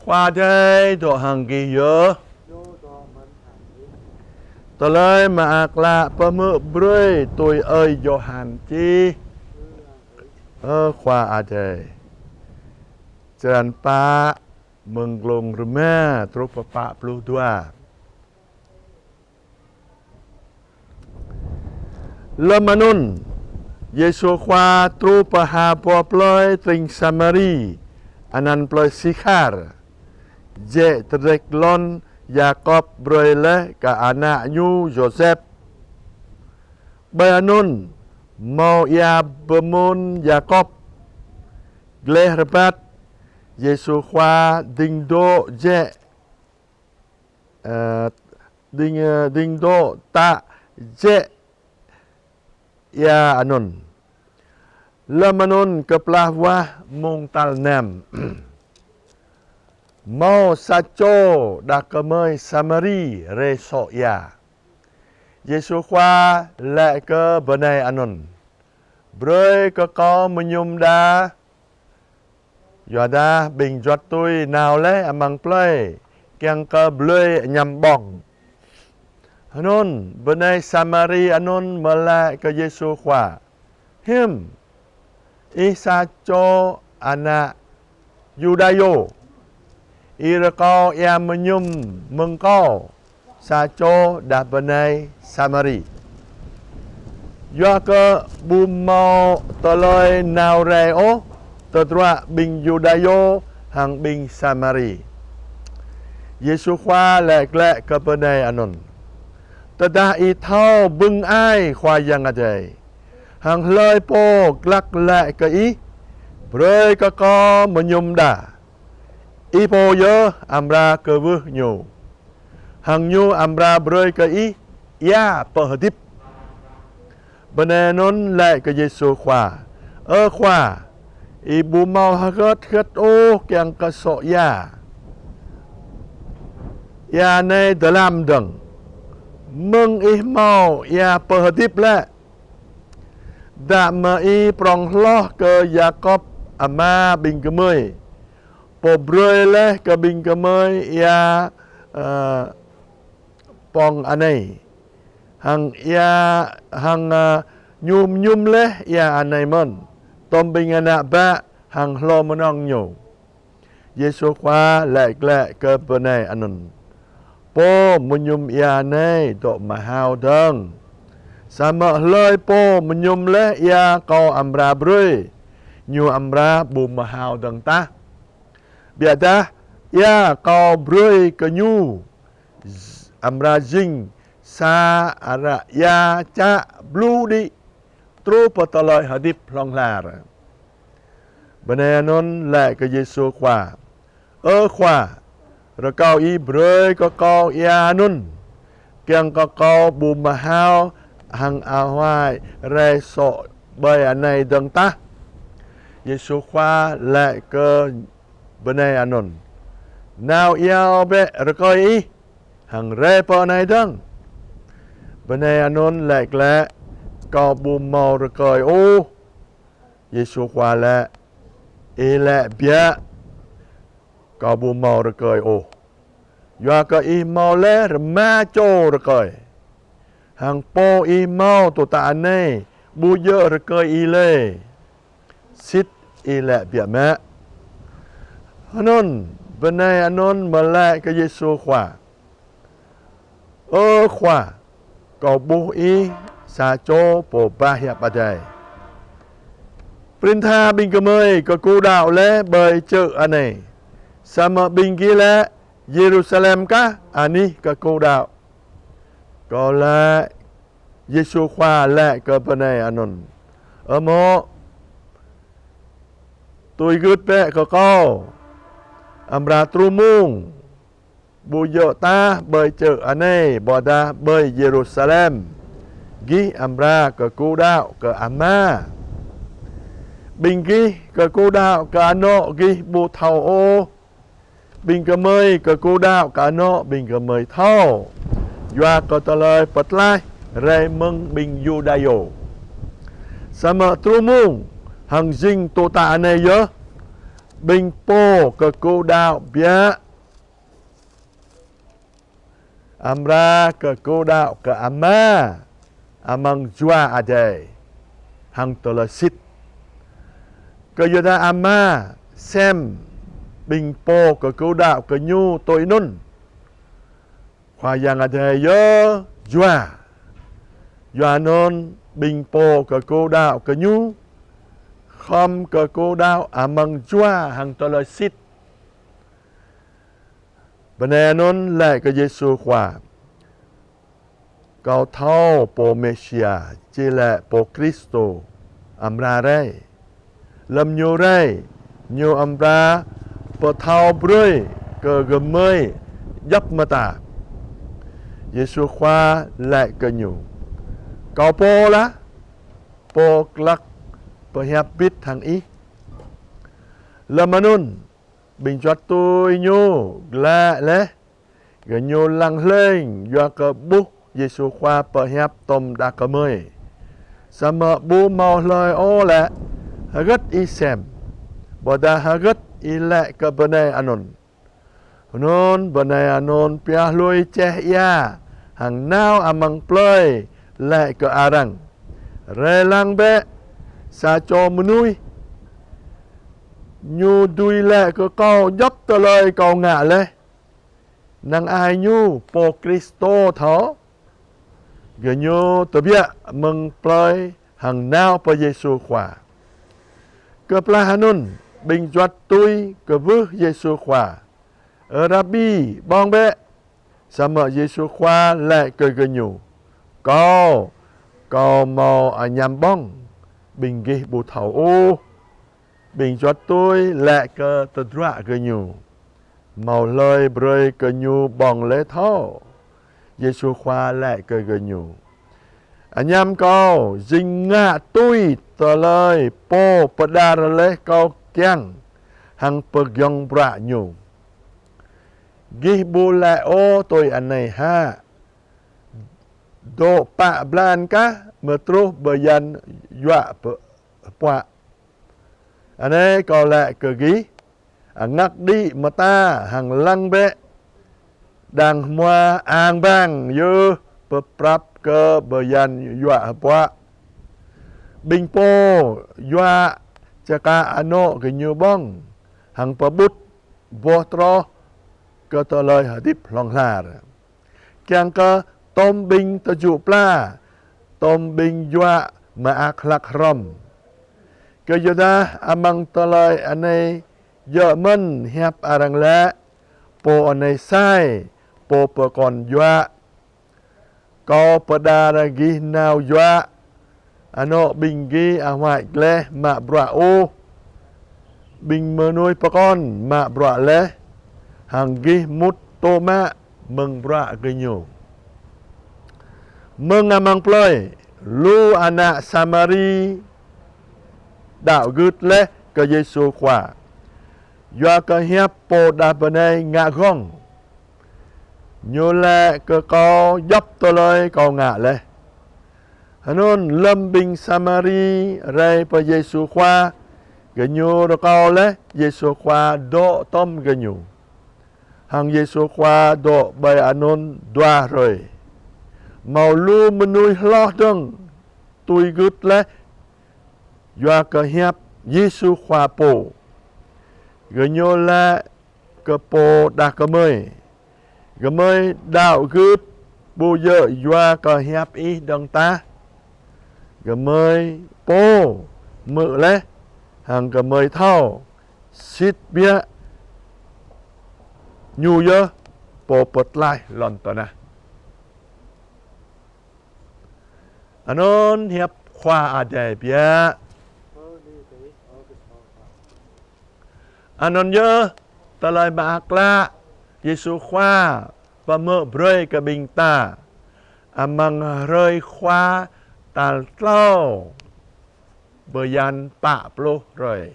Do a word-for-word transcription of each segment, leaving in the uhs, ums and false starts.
Khua Adai dŏ hăng gih yơh. Tơlơi Mơak Klă pơhmư̆ brơi tui ơi Yôhan čih. Ơ Khua Adai. Črăn pă, mơ̆ng glông rơma truh pơ pă pluh dua. Lơm anŭn, Yêsu Khua truh pơ ha boh plơi tring Samari, anăn plơi Sikhar, jĕ tơdrĕč lŏn Yakôb brơi laih kơ ană ñu Yôsep. Ƀơi anŭn, hmâo ia bơmŭn Yakôb. Gleh rơbat, Yêsu Khua ding dŏ jĕ, ơ, ding, ơ, ding dŏ tă jĕ ia anŭn. Lơm anŭn kơplah wah mông tal năm, hmâo sa čô đah kơmơi Samari rai sŏ ia. Yêsu Khua laĭ kơ bơnai anŭn: Brơi kơ kâo mơñum đa. Yua dah ƀing juăt tui nao laih amăng plơi, kiăng kơ blơi añăm ƀơ̆ng. Anŭn, bơnai Samari anŭn mơ̆ laĭ kơ Yêsu Khua: Hiư̆m, ih sa čô ană Yuđa yơh, ih rơkâo ia mơñum mơ̆ng kâo, sa čô đah bơnai Samari? Yua kơ ƀu hmâo tơlơi nao rai ôh tơdruă ƀing Yuđa yơh hăng ƀing Samari. Yêsu Khua laĭ glaĭ kơ bơnai anŭn: Tơdah ih thâo bưng ai Khua Yang Adai, hăng hlơi pô glăk laĭ kơ ih: Brơi kơ kâo mơñum đa, ih pô yơh amra kwưh ñu, hăng ñu amra brơi kơ ih ia pơhơdip. Bơnai anŭn laĭ kơ Yêsu Khua: Ơ Khua, ih ƀu hmâo hơget hơget ôh kiăng kơ sŏ ia. Ia anai dơlăm dơ̆ng, mơ̆ng ih hmâo ia pơhơdip lĕ? Dă mơ̆ ih prŏng hloh kơ Yakôb ama ƀing gơmơi, pô brơi laih kơ ƀing gơmơi ia, ơ, pŏng anai, hăng ia, hăng, ơ, ñu mơñum laih ia anai mơ̆n, tŏm ƀing ană bă hăng hlô mơnơ̆ng ñu. Yêsu Khua laĭ glaĭ kơ bơnai anŭn: Pô mơñum ia anai dŏ mơhao dơ̆ng. Samơ̆ hlơi pô mơñum laih ia kâo amra brơi, ñu amra ƀu mơhao dơ̆ng tah. Biă dah ia kâo brơi kơ ñu, amra jing sa ară ia čă blu đĭ, truh pơ tơlơi hơdip hlŏng lar. Bơnai anŭn laĭ kơ Yêsu Khua: Ơ Khua, rơkâo ih brơi kơ kâo ia anŭn, kiăng kơ kâo ƀu mơhao hăng ahuai rai sŏ ƀơi anai dơ̆ng tah. Yêsu Khua laĭ kơ bơnai anŭn: Nao iâu bĕ rơkơi ih, hăng rai pơ anai dơ̆ng. Bơnai anŭn laĭ glaĭ: Kâo ƀu hmâo rơkơi ôh. Yêsu Khua laĭ: Ih laĭ biă, kâo ƀu hmâo rơkơi ôh. Yua kơ ih hmâo laih rơma čô rơkơi, hăng pô ih hmâo tŭ tă anai ƀu djơ̆ rơkơi ih lĕ. Sĭt ih laĭ biă mă. Anŭn, bơnai anŭn mơ̆ laĭ kơ Yêsu Khua: Ơ Khua, kâo ƀuh ih sa čô pô bah hiăp Adai. Prin tha ƀing gơmơi kơkuh đaŏ laih ƀơi čư̆ anai, samơ̆ ƀing gih laĭ Yêrusalem kah anih kơkuh đaŏ. Kâo laĭ, Yêsu Khua laĭ kơ bơnai anŭn: Ơ mŏ, tui gưt bĕ kơ kâo, amra truh mông, ƀu djơ̆ tah ƀơi čư̆ anai, ƀôdah ƀơi Yêrusalem, gih amra kơkuh đaŏ kơ Ama. Ƀing gih kơkuh đaŏ kơ anŏ gih ƀu thâo ôh. Ƀing gơmơi kơkuh đaŏ kơ anŏ ƀing gơmơi thâo, yua kơ tơlơi pơtlaih rai mơ̆ng ƀing Yuđa yơh. Samơ̆ truh mông hăng jing tŭ tă anai yơh, Ƀing pô kơkuh đaŏ biă amra kơkuh đaŏ kơ Ama amăng Jua Adai hăng tơlơi sĭt. Kơ yua dah Ama sem ƀing pô kơkuh đaŏ kơ Ñu tui anŭn. Khua Yang Adai yơh Jua. Yua anŭn ƀing pô kơkuh đaŏ kơ Ñu khŏm kơkuh đaŏ amăng Jua hăng tơlơi sĭt. Bơnai anŭn laĭ kơ Yêsu Khua: Kâo thâo Pô Mêsia, či laĭ Pô Kristô, amra rai. Lơm Ñu rai, Ñu amra pơthâo brơi kơ gơmơi djŏp mơta. Yêsu Khua laĭ kơ ñu: Kâo pô lah, pô glăk pơhiăp bit hăng ih. Lơm anŭn, ƀing juăt tui Ñu glăi laih, gơñu lăng hlĕng yua kơ ƀuh Yêsu Khua pơhiăp tŏm đah kơmơi, samơ̆ ƀu hmâo hlơi ôh laĭ: Hơgĕt ih sem? Ƀôdah hơgĕt ih laĭ kơ bơnai anŭn? Anŭn bơnai anŭn pioh lui čeh ia hăng nao amăng plơi laĭ kơ arăng: Rai lăng bĕ, sa čô mơnuih, ñu dưi laĭ kơ kâo djŏp tơlơi kâo ngă laih. Năng ai Ñu Pô Kristô thâo? Gơñu tơbiă mơ̆ng plơi hăng nao pơ Yêsu Khua. Kơplah anŭn, ƀing juăt tui kwưh Yêsu Khua: Ơ Rabbi, ƀơ̆ng bĕ. Samơ̆ Yêsu Khua laĭ kơ gơñu: Kâo, kâo hmâo añăm ƀơ̆ng, ƀing gih ƀu thâo ôh. Ƀing juăt tui laĭ kơ tơdruă gơñu: Hmâo hlơi brơi kơ ñu ƀơ̆ng laih thâo? Yêsu Khua laĭ kơ gơñu: Añăm kâo jing ngă tui tơlơi Pô pơđar laih kâo kiăng hăng pơgiŏng bruă Ñu. Gih ƀu laĭ ôh tui anai hă: Dŏ pă blan kah mơ̆ truh bơyan yuă pơ-, hơpuă? Anai kâo laĭ kơ gih: Angak đĭ mơta hăng lăng bĕ, đang hmua ang bang yơh pơprăp kơ bơyan yuă hơpuă. Ƀing pô yuă čơkă anŏ gơñu ƀơ̆ng hăng pơƀut boh troh kơ tơlơi hơdip hlŏng lar. Kiăng kơ tŏm ƀing tơju pla, tŏm ƀing juă mơak hlăk hrŏm. Kơ yua dah amăng tơlơi anai djơ̆ mơ̆n hiăp arăng laĭ: Pô anai sai, pô pơkŏn juă. Kâo pơđar gih nao juă, anŏ ƀing gih ahoaĭ gleh mă bruă ôh. Ƀing mơnuih pơkŏn mă bruă laih, hăng gih mŭt tŏ mă mơ̆ng bruă gơñu. Mơ̆ng amăng plơi, lu ană Samari đaŏ gưt laih kơ Yêsu Khua, yua kơ hiăp pô đah bơnai ngă gơ̆ng. Ñu laĭ kơ kâo djŏp tơlơi kâo ngă laih. Anŭn lơm ƀing Samari rai pơ Yêsu Khua, gơñu rơkâo laih Yêsu Khua dŏ tŏm gơñu. Hăng Yêsu Khua dŏ ƀơi anŭn dua hrơi. Hmâo lu mơnuih hloh dơ̆ng tui gưt laih yua kơ hiăp Yêsu Khua pô. Gơñu laĭ kơ pô đah kơmơi: Gơmơi đaŏ gưt ƀu djơ̆ yua kơ hiăp ih dơ̆ng tah. Gơmơi pô hmư̆ laih, hăng gơmơi thâo sĭt biă Ñu yơh Pô pơtlaih lŏn tơnah. Anŭn hiăp Khua Adai biă. Anŭn yơh tơlơi mơak klă Yêsu Khua pơhmư̆ brơi kơ ƀing ta amăng hrơi Khua tal tlâo bơyan pă pluh hrơi.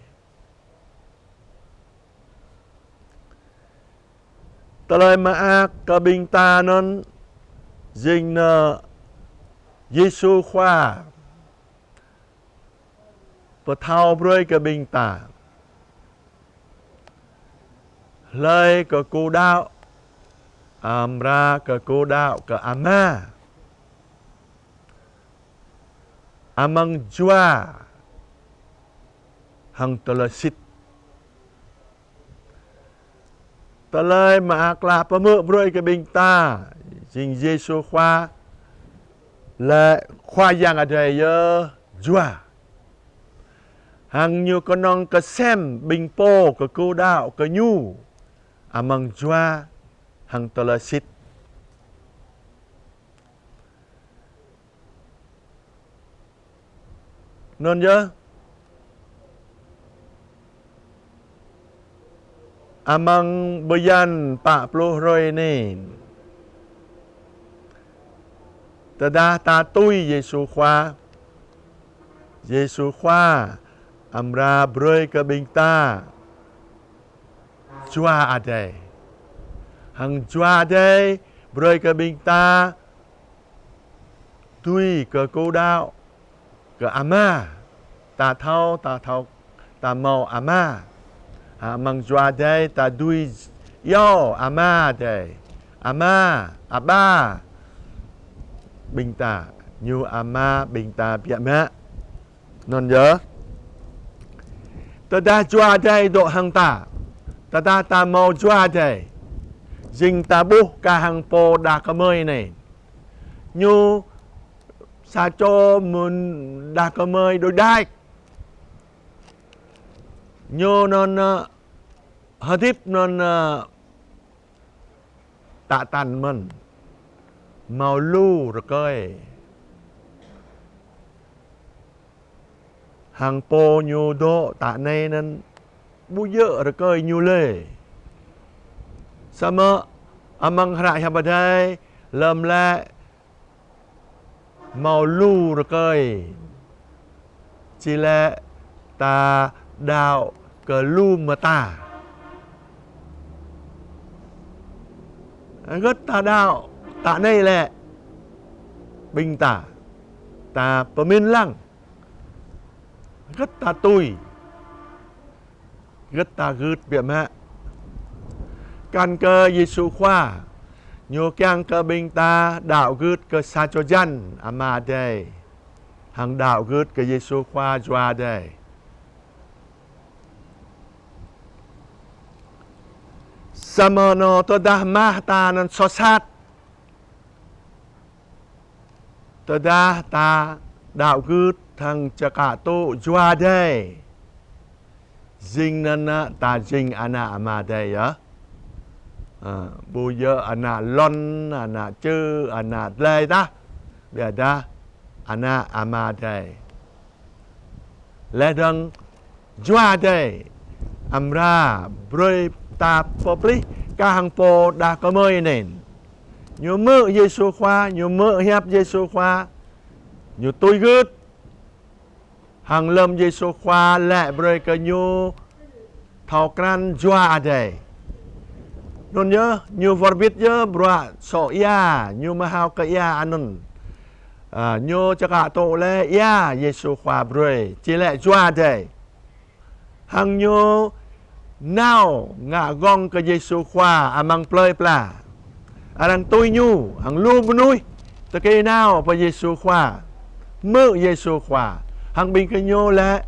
Tơlơi mơak kơ ƀing ta anŭn jing nơ Yêsu Khua pơthâo brơi kơ ƀing ta. hlơi kơkuh đaŏ, amra kơkuh đaŏ kơ Ama amăng jua hăng tơlơi sĭt. Tơlơi mơak klă pơhmư̆ brơi kơ ƀing ta, jing Yêsu Khua lĕ Khua Yang Adai yơh jua. Hăng Ñu kơnơ̆ng kơsem ƀing pô kơkuh đaŏ kơ Ñu amăng jua hăng tơlơi sĭt. Anŭn yơh, amăng bơyan pă pluh hrơi anai, tơdah ta tui Yêsu Khua, Yêsu Khua amra brơi kơ ƀing ta Jua Adai. Hăng Jua Adai brơi kơ ƀing ta dưi kơkuh đaŏ kơ Ama. Ta thâo, ta thâo, ta hmâo Ama. Hă, amăng Jua Adai ta dưi iâu Ama Adai. Ama, Aba. Ƀing ta, Ñu Ama ƀing ta biă mă. Anŭn yơh. Tơdah Jua Adai dŏ hăng ta, tơdah ta hmâo Jua Adai, jing ta ƀuh kah hăng pô đah kơmơi anai. Ñu sa čô mơ̆n đah kơmơi đôč đač. Ñu anŭn, ơ, hơdip anŭn, ơ, tă tăn mơ̆n, hmâo lu rơkơi. Hăng pô ñu dŏ tă anai anŭn ƀu djơ̆ rơkơi ñu lĕ. Samơ̆ amăng hră hiăp Adai lơ̆m lĕ hmâo lu rơkơi, či lĕ ta đaŏ kơ lu mơta. Hơget ta đaŏ tă anai lĕ, ƀing ta, ta pơmĭn lăng. Hơget ta tui, hơget ta gưt biă mă. Kăn kơ Yêsu Khua, Ñu kiăng kơ ƀing ta đaŏ gưt kơ sa čô jăn Ama Adai, hăng đaŏ gưt kơ Yêsu Khua Jua Adai. Samơ̆ anŭn tơdah mah ta anŭn soh sat, tơdah ta đaŏ gưt hăng čơkă tŭ Jua Adai, jing anŭn ta jing ană Ama Adai yơh. Ơ, ƀu djơ̆ ană lŏn, ană čư̆, ană tơlơi tah. Biă dah ană Ama Adai. Laih dơ̆ng Jua Adai amra brơi ta pơplih kah hăng pô đah kơmơi anŭn. Ñu hmư̆ Yêsu Khua, ñu hmư̆ hiăp Yêsu Khua, ñu tui gưt. Hăng lơ̆m Yêsu Khua laĭ brơi kơ ñu thâo krăn Jua Adai. Anŭn yơh, ñu wơr bĭt yơh bruă sŏ ia, ñu mơhao kơ ia anŭn. Ơ, ñu čơkă tŭ lĕ ia Yêsu Khua brơi, či lĕ Jua Adai. Hăng ñu nao ngă gơ̆ng kơ Yêsu Khua amăng plơi pla. Arăng tui ñu, hăng lu mơnuih tơkui nao pơ Yêsu Khua, hmư̆ Yêsu Khua. Hăng ƀing gơñu lĕ: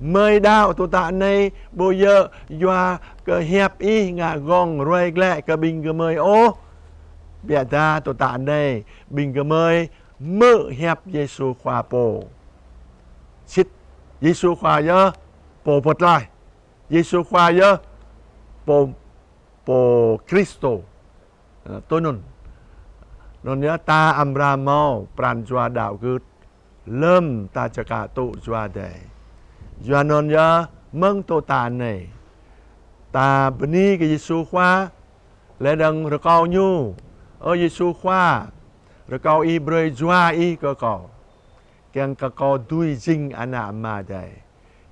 Gơmơi đaŏ tŭ tă anai ƀu djơ̆ yua kơ hiăp ih ngă gơ̆ng ruai glaĭ kơ ƀing gơmơi ôh. Biă dah tŭ tă anai ƀing gơmơi hmư̆ hiăp Yêsu Khua pô sĭt. Yêsu Khua yơh pô pơtlaih. Yêsu Khua yơh pô, pô Kristô. Ơ, tui anŭn. Anŭn yơh ta amra hmâo pran jua đaŏ gưt lơ̆m ta čơkă tŭ Jua Adai. Yua anŭn yơh mơ̆ng tŭ tă anai ta bơni kơ Yêsu Khua, laih dơ̆ng rơkâo ñu: Ơ Yêsu Khua, rơkâo ih brơi Jua ih kơ kâo, kiăng kơ kâo dưi jing ană Ama Adai,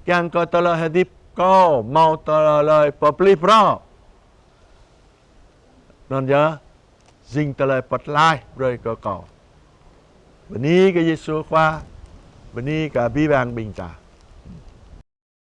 kiăng kơ tơlơi hơdip kâo hmâo tơlơi pơplih prŏ. Anŭn yơh jing tơlơi pơtlaih brơi kơ kâo. Bơni kơ Yêsu Khua, bơni kơ abih bang ƀing ta.